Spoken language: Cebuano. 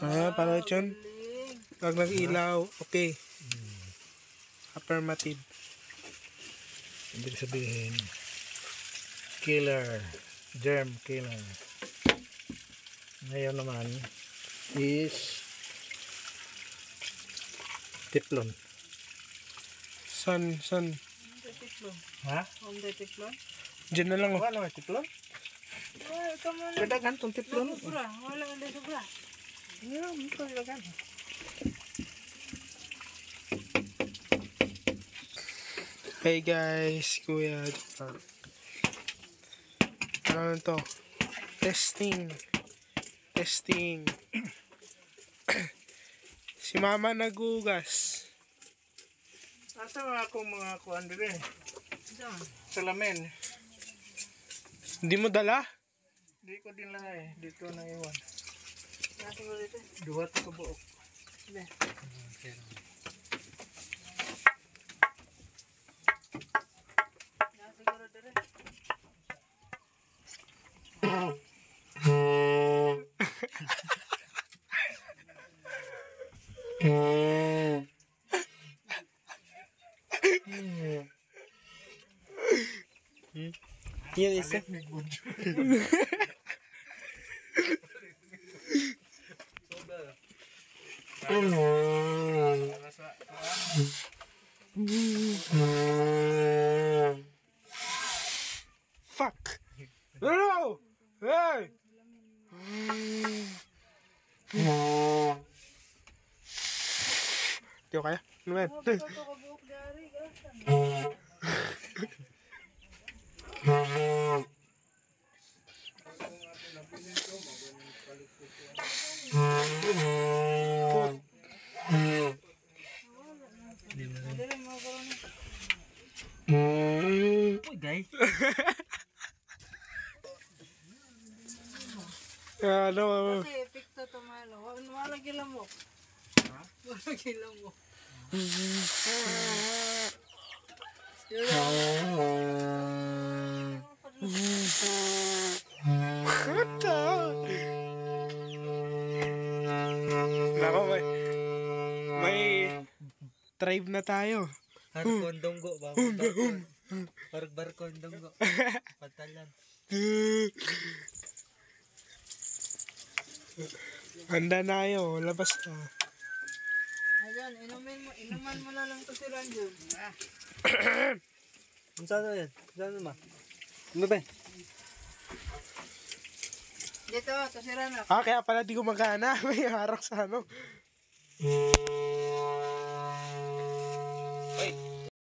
Ah, para yun. Pag nag-ilaw, okay. Affirmative. Ibig sabihin, killer. Germ killer. Ngayon naman is Teflon. San, san. Ha? Honda Teflon? Diyan na lang, oh. Wala naman Teflon? Wala ka man. Kadaghan tong Teflon. Sobra. Wala ka sobra. Yeah, ito daghan. Hey guys, Kuya. Ano na to? Testing. Testing. Si Mama nagugas. Asa mga akong mga kuan dire? Salamin. Hindi mo dala? Di ko din lang eh. Dito na iwan. Nasa mo dito? Duha to ka buok. Be. Nasa siguro dire. Yan isa. Fuck! No! Hey! Di ko kaya? Ano yan? Ito ka buok dari. Put. Dire mo karon. Uy, guys. Ano? Kasi epekto to malo. Wala gilamok. Wala gilamok. What the? Nako, may tribe na tayo. Harkondonggo ba? Parang barkondonggo. Patalan. Handa na kayo, labas na. Ayan, inumin mo, inuman mo na lang to si Ranjun. Unsa na yan? Unsa na ma? Ano ba? Dito, to si Rana. Ah, kaya pala di gumagana. May harang sa ano.